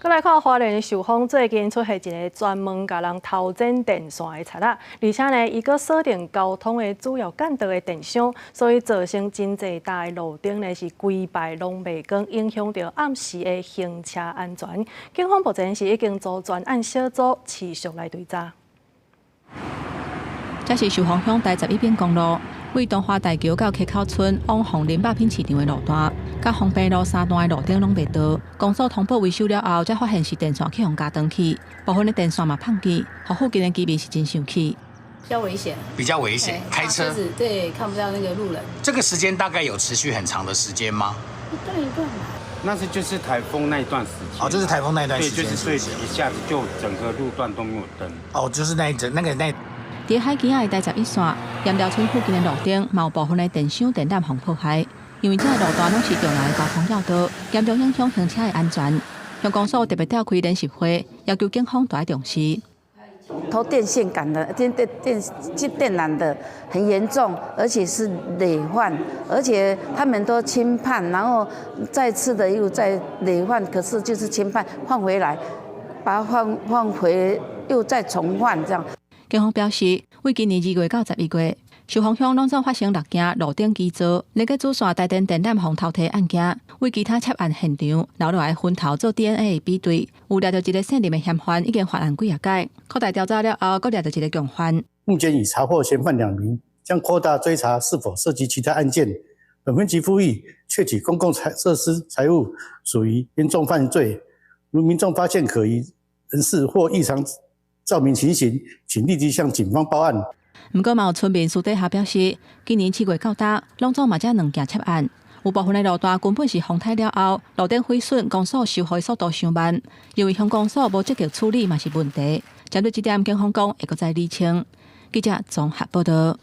閣來看花蓮壽豐最近出現一个專門共人偷剪電線的賊仔，而且呢，伊閣鎖定交通的主要幹道的電箱，所以造成真濟搭的路燈呢是規擺攏袂光，影響著暗時的行車安全。警方目前是已經組專案小組持續來追查。這是壽豐鄉台十一丙公路，位東華大橋到溪口村往鳳林肉品市場的路段，佮豐平路三段的路燈攏袂著。公所通報維修了後，才發現是電線去予夾斷去，部分的電線嘛碰去，予附近的居民是真生氣。比較危險，比較危險，開車對，看不到那個路人。這個時間大概有持續很長的時間嗎？一段一段。那是就是颱風那一段時間。哦，就是颱風那一段時間。對，就是對，一下子就整個路段都沒有燈。哦，就是那一整那個那。佇海墘仔的台十一線，鹽寮村附近的路燈，嘛有部分的電箱電纜予破壞。因為這个路段攏是重要的交通要道，嚴重影響行車的安全。鄉公所特別召開聯席會，要求警方大重視。偷電線桿的、電電電電纜的很嚴重，而且是累犯，而且他們都輕判，然後再次的又再累犯，可是就是輕判放回來，把它放放回又再重犯這樣。警方表示，為今年2月到11月，壽豐鄉攏總發生六件路頂機座、連結主線台電電纜予偷提案件，為其他涉案現場留落來分頭做 DNA 比對，有掠著一个姓林的嫌犯，已經發案幾仔擺，擴大調查了後，閣掠著一个共犯。目前已查獲嫌犯兩名，將擴大追查是否涉及其他案件。本分局呼籲，竊取公共財設施財物屬於嚴重犯罪，如民眾發現可疑人士或異常照明情形，請立即向警方報案。毋過，嘛有村民私底下表示，今年7月到今，攏總嘛才兩件窃案，有部分的路段根本是風颱了後，路頂毀損，公所修復的速度傷慢，認為鄉公所無積極處理嘛是問題。針對這點，警方講會閣再釐清。記者綜合報道。